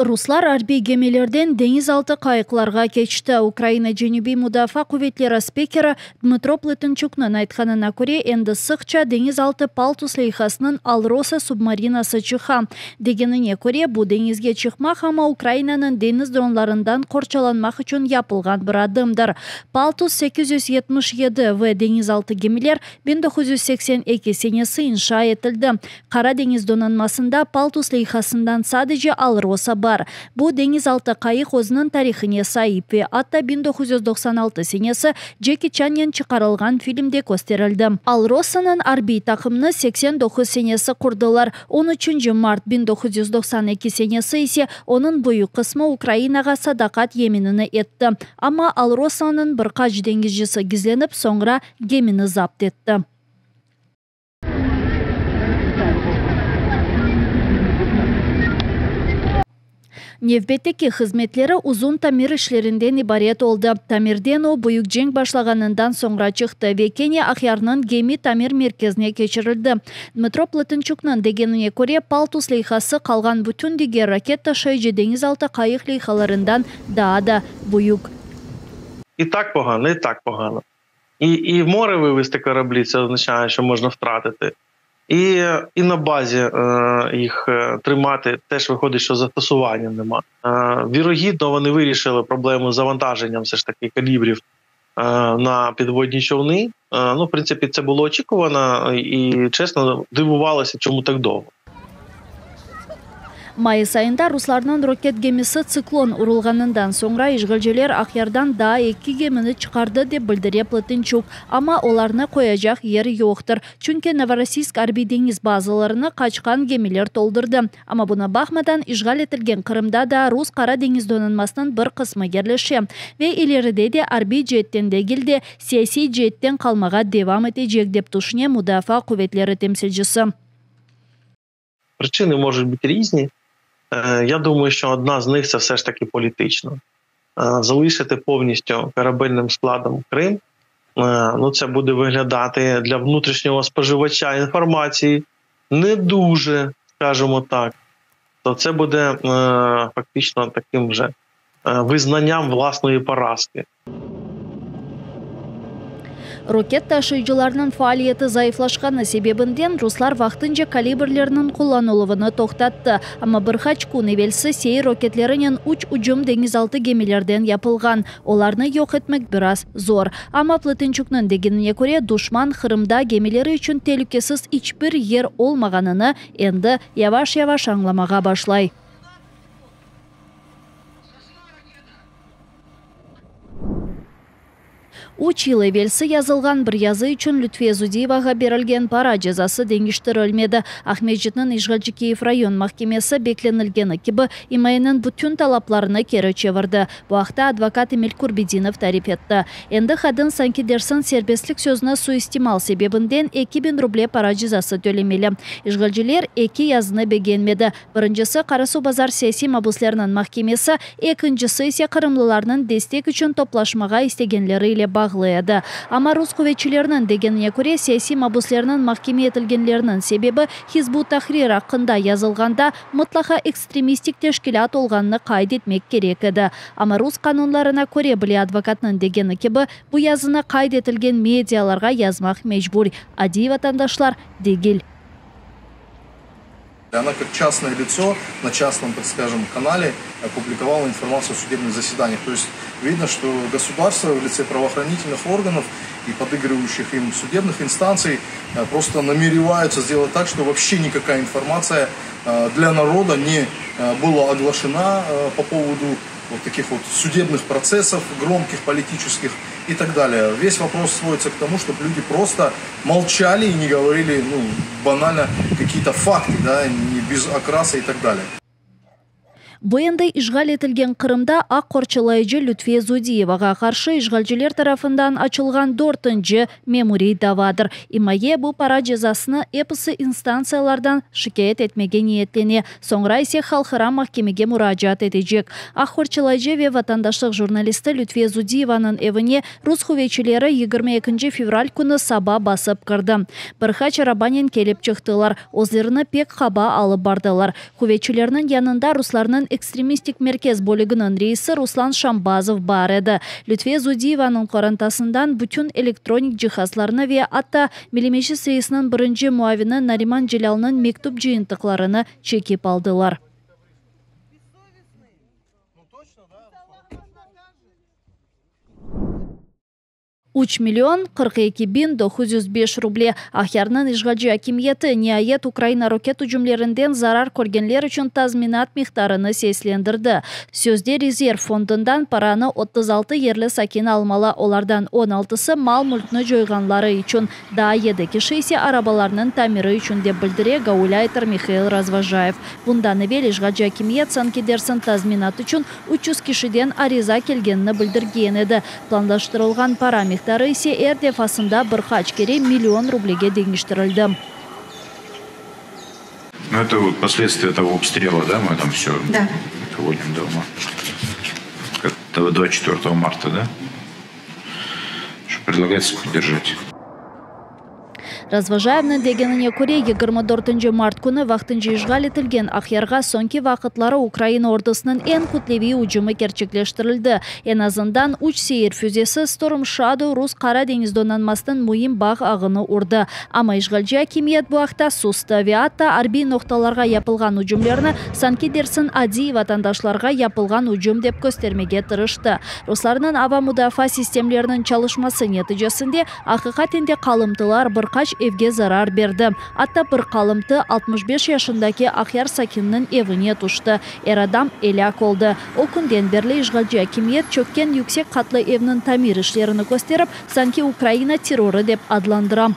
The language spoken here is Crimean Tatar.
Ruslar arbiy gemilerden deñiz altı qayıqlarğa keçti. Ukraina Cenübiy mudafaa quvetleri spikeri Dmıtro Plıtınçuknıñ aytqanına köre, endi sıqça deñiz altı Paltus leyhasınıñ Alrosa submarinası çıqa. Degenine köre, bu deñizge çıqmaq, amma Ukrainanıñ deñiz dronlarından qorçalanmaq içün yapılğan bir adımdır. Paltus 877 V deñizaltı gemiler 1982 senesi inşa etildi. Qara deñiz donanmasında Paltus leyhasından sadece Alrosa bar. Bu deñizaltı qayıq özüniñ tarihine saip ve atta 1996 senesi Ceki Çannen çıqarılğan filmde kösterildi. Alrosanıñ arbiy taqımını 89 senesi qurdılar, on üçünci mart 1992 senesi ise onıñ büyük qısmı Ukrainağa sadaqat yeminini etti. Amma Alrosanıñ bir qaç deñizcisi gizlenip, soñra gemini zapt etti. Nevbetteki hızmetleri uzun tamir işlerinden ibaret oldı. Tamirden o, büyük cenk başlağanından soñra çıqtı ve kene Aqyarnıñ gemi tamir merkezine keçirildi. Dmıtro Plıtınçuknıñ degenine köre, Paltus leyhası qalğan bütün diger raket taşıyıcı deñizaltı qayıq leyhalarından daa da büyük. İ tak pogano, i tak pogano. І і в море вивести кораблі, це означає, що можна втратити. І і на базі е, їх тримати теж виходить, що застосування нема. Е, вірогідно, вони вирішили проблему з завантаженням все ж таки калібрів е, на підводні човни. Е, ну, в принципі, це було очікувано і чесно дивувалися, чому так довго. Mayıs ayında ruslarnıñ roket gemisi Tsiklon urulğanından soñra işğalciler Aqyardan daa eki gemini çıqardı, dep bildire Plıtınçuk. Amma olarnı qoyacaq yer yoqtır, çünki Novorossiysk arbiy-deñiz bazalarını qaçqan gemiler toldurdı. Amma buña baqmadan, işğal etilgen Qırımda da rus Qara deñiz donanmasınıñ bir qısmı yerleşe ve ileride de arbiy ceetten degil de, siyasiy ceetten qalmağa devam etecek, dep tüşüne Mudafaa quvetleri temsilcisi. Причини можуть бути різні. Я думаю, що одна з них це все ж таки політична. Залишити повністю корабельним складом Крим, ну це буде виглядати для внутрішнього споживача інформації не дуже, скажімо так. То це буде фактично таким вже визнанням власної поразки. Roket taşıyıcılarnıñ faaliyeti zayıflaşqanı sebebinden ruslar vaqtınca kalibrlerniñ qullanıluvını toqtattı. Amma bir qaç kün evelsi seyir roketlerinen üç ücüm deñizaltı gemilerden yapılğan. Olarnı yoq etmek biraz zor. Amma Plıtınçuknıñ degenine köre, duşman Qırımda gemileri içün telükesiz iç bir yer olmağanını endi yavaş-yavaş añlamağa başlay. Üç yıl evelsi yazılğan bir yazı içün Lütfiye Zudiyevağa berilgen para cezası deñiştirilmedi. Aqmescitniñ işğalci Kiyev rayon mahkemesi, beklenilgeni kibi, imayeniñ bütün talaplarını keri çevirdi. Bu aqta advokat Emil Kurbedinov tarif etti. Endi qadın sanki dersiñ serbestlik sözüni suistimal sebebinden 2000 ruble para cezası tölemeli. İşğalciler eki yazını begenmedi. Birincisi, Qarasuvbazar siyasiy mabuslerniñ mahkemesi, ekincisi ise qırımlılarnıñ destek içün toplaşmağa istegenleri ile bağlı edi. Amma rus quvetçileriniñ degenine köre, siyasiy mabuslerniñ mahkeme etilgenleriniñ sebebi Hizb ut-Tahrir aqqında yazılğanda mıtlaqa ekstremistik teşkilât olğanını qayd etmek kerek edi. Amma rus qanunlarına köre bile advokatnıñ degeni kibi, bu yazını qayd etilgen medialarğa yazmaq mecbur, adiy vatandaşlar degil. Она как частное лицо на частном, так скажем, канале опубликовала информацию о судебных заседаниях. То есть видно, что государство в лице правоохранительных органов и подыгрывающих им судебных инстанций просто намереваются сделать так, что вообще никакая информация для народа не была оглашена по поводу вот таких вот судебных процессов, громких политических и так далее. Весь вопрос сводится к тому, чтобы люди просто молчали и не говорили, ну, банально какие-то факты, да, не без окраса и так далее. Bu endi işğal etilgen Qırımda aq qorçalayıcı Lütfiye Zudiyevağa qarşı işğalciler tarafından açılğan dörtünci memuriy davadır. İmaye bu para cezasını episi instantsiyalardan şikâyet etmege niyetlene, soñra ise halqara mahkemege muracaat etecek. Aq qorçalayıcı ve vatandaşlıq jurnalisti Lütfiye Zudiyevanıñ evine rus quvetçileri 22 fevral künü saba basıp kirdi. Bir qaç arabanen kelip çıqtılar, özlerini pek qaba alıp bardılar. Quvetçilerniñ yanında ruslarnıñ ekstremistik merkez bölüginiñ reisi Ruslan Şambazov bar edi. Lütfiye Zudiyevanıñ qorantasından bütün elektronik cihazlarnı ve atta Milliy Meclis reisiniñ birinci muavini Nariman Celâlnıñ mektüp cıyıntıqlarını çekip aldılar. 3 million 42 biñ 905 ruble. Aqyarnıñ işğalci akimiyeti, niayet, Ukraina roket ücümlerinden zarar körgenler içün tazminat miqdarını seslendirdi. Sözde rezerv fondundan paranı 36 yerli sakin almalı, olardan 16sı mal-mülkni coyğanları içün, daa yedi kişi ise arabalarnıñ tamiri içün, dep bildire gaulâyter Mihail Razvojayev. Bundan evel işğalci akimiyet sanki dersiñ tazminat içün 300 kişiden ariza kelgenini bildirgen edi. Planlaştırılğan para miqdarı ise er defasında bir qaç kere million rublege deñiştirildi. Ну, это вот последствия того обстрела, да, мы там все Да. проводим дома. Как 24 марта, да? Что предлагается поддержать. Razvojayevniñ degenine köre, 24 mart künü vaqtınca işğal etilgen Aqyarğa soñki vaqıtları Ukraina ordusınıñ eñ kütleviy ücümi kerçekleştirildi. Eñ azından üç seyir füzesi Storm Shadow rus Qara deñiz donanmasınıñ müim bağ ağını urdı. Amma işğalci akimiyet bu aqta sustı ve atta arbiy noqtalarğa yapılğan ücümlerni sanki dersiñ adiy vatandaşlarğa yapılğan ücüm dep köstermege tırıştı. Ruslarnıñ ava mudafaa sistemleriniñ çalışması neticesinde aqiqaten de qalımtılar bir qaç evge zarar berdi. Atta bir qalımtı 65 yaşındaki Aqyar sakininiñ evine tüşti. Er adam elâk oldı. O künden berli işğalci akimiyet çökken yüksek qatlı evniñ tamir işlerini kösterip, sanki Ukraina terrorı dep adlandıra.